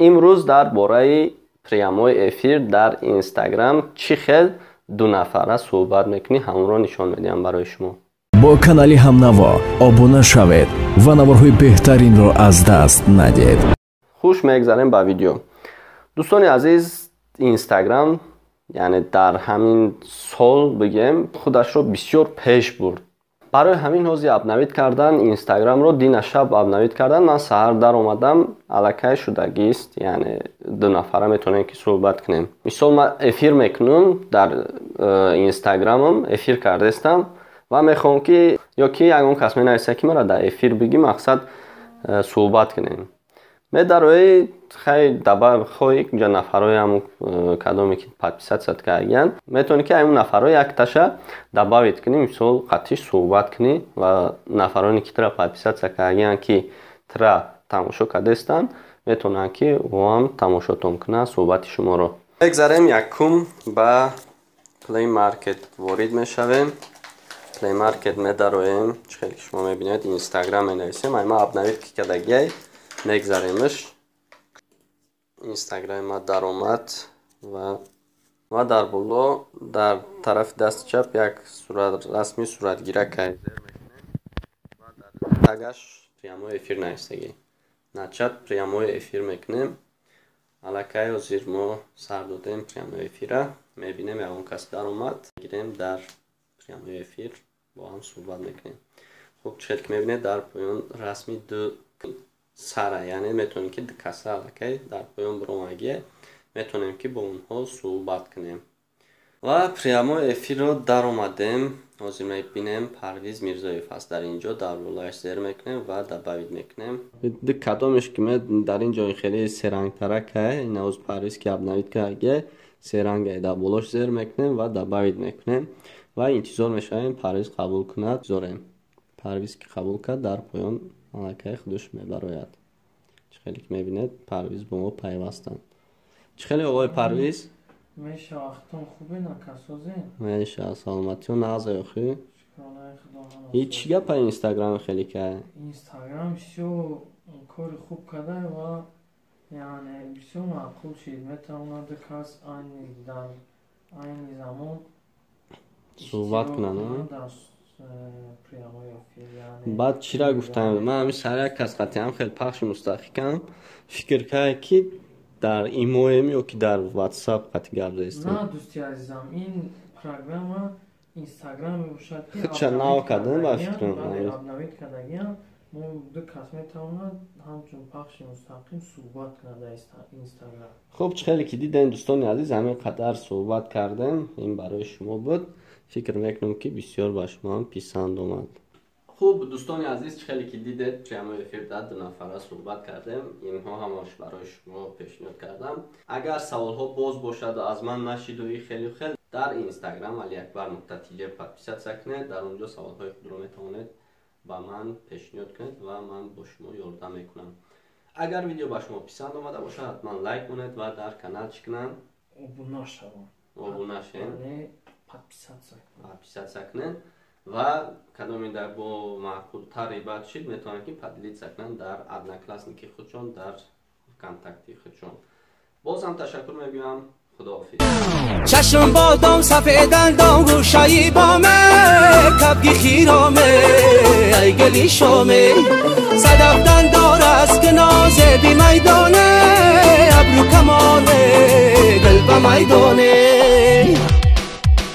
Имрӯз дар бораи прямой эфир дар Инстаграм чӣ хел ду нафара суҳбат мекунӣ, ҳамонро нишон медиҳам барои шумо. Бо канали Ҳамнаво обуна шавед ва наворҳои беҳтаринро аз даст надиҳед. Хуш мегзарем ба видео. Дӯстони азиз, Инстаграм, яъне дар ҳамин сол бигем, худашро бисёр пеш бурд. Барои ҳамин ҳозир обновить кардан Инстаграмро, дина шаб обновить кардан, ман саҳар даромадам, аллакай шудагист, яъне ду нафара метавонем ки суҳбат кунем. Мисол, ман эфир мекунам дар Инстаграмам, эфир кардастам ва мехоҳам ки ё ки ягон кас менависа, ки мара дар эфир бигӣ, мақсад суҳбат кунем. Медарои, хай, даба хоҳӣ ҷа нафарои ҳамун кадоме ки подписаться кардагиянд, метавонӣ ки ҳамун нафаро якташа добавить кунӣ, мисол, қатиш суҳбат кунӣ ва нафароне ки тура подписаться кардагиянд, ки тура тамошо кардастанд, метавонанд ки ӯам тамошотон кунанд суҳбати шуморо. Мегзарем, якум ба Play Market ворид мешавем. Play Market медароем, чӣ хеле ки шумо мебинед, Инстаграм менависем, ай ма обновить ки кардагиай, мегзаремш. Инстаграми ма даромад ва дар боло, дар тарафи дасти чап як сурат, расми суратгирак зер мекунем ва дар тагаш «прямой эфир» навистагӣ. Начать прямой эфир мекунем. Аллакай ҳозир мо сар додем прямой эфира. Мебинем, ягон кас даромад, гирем, дар прямой эфир бо ҳам суҳбат мекунем. Хуб, чӣ хел ки мебинед, дар поён расми ду сара, яъне метавонем ки ду каса аллакай дар поён биромагие, метавонем ки бо онҳо суҳбат кунем. Ва прямой эфирро даромадем. Ҳозир мебинем, Парвиз Мирзоев аст дар ин ҷо, дар болояш зер мекунем ва добавить мекунем. Ду кадомеш ки дар ин ҷо хеле серангтаракай, инавоз Парвиз ки обновить кардагие, серангай, дар болош зер мекунем ва добавить мекунем ва интизор мешавем, Парвиз қабул кунад. Зорем, Парвиз ки қабул кард, дар поён аллакай худаш мебарояд. Чӣ хеле ки мебинед, Парвиз бо мо пайвастанд. Чӣ хеле, оқои Парвиз? Меша, вақтон хубе, накасозем? Меша, саломатиё нағзе охи? Шукронаи Худо. И чӣ гапа, Инстаграм хеле кай? Инстаграм бисёр кори хуб карда ва яъне бисёр маъқул шид. Метавонад кас айни дар айни замон суҳбат кунанд. Дар прямой эфир, яъне Баъд чира гуфтам, ман ҳамин сар як кас қатъиам хеле пахши мустақикам, фикр кардем, ки дар имоем ё ки дар Ватсап қатъи гап заистем. На, дӯсти азизам, ин программа Инстаграм мебошад, ки Худша нав кардан ба фикрам. Обновить кардагиам, мо ду кас метавонад ҳамчун пахши мустақим суҳбат кунад дар Инстаграм. Хуб, чӣ хеле ки дидем, дӯстони азиз, ҳамин қадар суҳбат кардем. Ин барои шумо буд. Фикр мекунам, ки бисёр ба шумоам писанд омад. Хуб, дӯстони азиз, чӣ хеле ки дидед, прямой эфир дар ду нафара суҳбат кардем. Инҳо ҳамаш барои шумо пешниҳод кардам. Агар саволҳо боз бошаду аз ман нашиду и хелу хел, дар Инстаграм Алиакбар.тж подписаться кунед, дар он ҷо саволҳои худро метавонед ба ман пешниҳод кунед ва ман бо шумо ёрдам мекунам. Агар видео ба шумо писанд омада бошад, ҳатман лайк монед ва дар канал чӣ кунанд? Обуна шаванд. Обуна шем. Яъне подписаться. Подписаться кунед ва кадоме дар бо маъқултари бад шид, метавонанд ки поделиться кунанд дар Одноклассники худшон, дар ВКонтакти худшон. Боз ҳам ташаккур мегӯям, худоҳофиз. Чашм бодом, сафедандом, гӯшаи боме, кабги хироме, ай гили шоме, садаф дандор аст, ки нозе бимайдоне, абру камоне, дил ба майдоне.